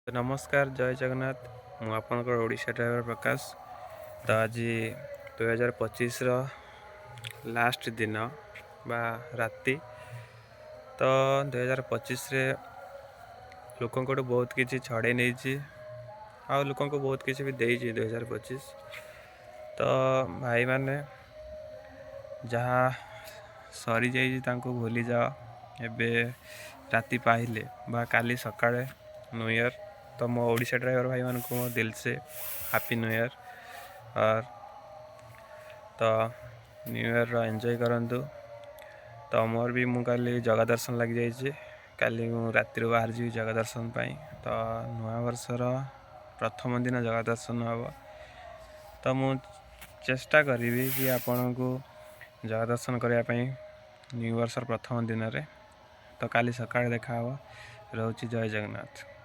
ନମସ୍କାର, ଜୟ ଜଗନ୍ନାଥ। ମୁଁ ଆପଣଙ୍କର ଓଡ଼ିଶା ଡ୍ରାଇଭର ପ୍ରକାଶ। ତ ଆଜି 2025ର ଲାଷ୍ଟ ଦିନ ବା ରାତି। ତ 2025ରେ ଲୋକଙ୍କଠୁ ବହୁତ କିଛି ଛଡ଼େଇ ନେଇଛି ଆଉ ଲୋକଙ୍କୁ ବହୁତ କିଛି ବି ଦେଇଛି 2025। ତ ଭାଇମାନେ, ଯାହା ସରିଯାଇଛି ତାଙ୍କୁ ଭୁଲିଯାଅ। ଏବେ ରାତି ପାହିଲେ ବା କାଲି ସକାଳେ ନ୍ୟୁ ଇୟର୍। ତ ମୋ ଓଡ଼ିଶା ଡ୍ରାଇଭର ଭାଇମାନଙ୍କୁ ମୋ दिल से ହାପି ନ୍ୟୁ ଇୟର୍। ତ ନ୍ୟୁ ଇୟର୍ର ଏନ୍ଜୟ କରନ୍ତୁ। ତ ମୋର ବି ମୁଁ କାଲି ଜଗା ଦର୍ଶନ ଲାଗିଯାଇଛି। କାଲି ମୁଁ ରାତିରୁ ବାହାରି ଯିବି ଜଗା ଦର୍ଶନ ପାଇଁ। ତ ନୂଆ ବର୍ଷର ପ୍ରଥମ ଦିନ ଜଗା ଦର୍ଶନ ହେବ। ତ ମୁଁ ଚେଷ୍ଟା କରିବି କି ଆପଣଙ୍କୁ ଜଗା ଦର୍ଶନ କରିବା ପାଇଁ ନ୍ୟୁ ବର୍ଷର ପ୍ରଥମ ଦିନରେ। ତ କାଲି ସକାଳେ ଦେଖା ହେବ। ରହୁଛି, ଜୟ ଜଗନ୍ନାଥ।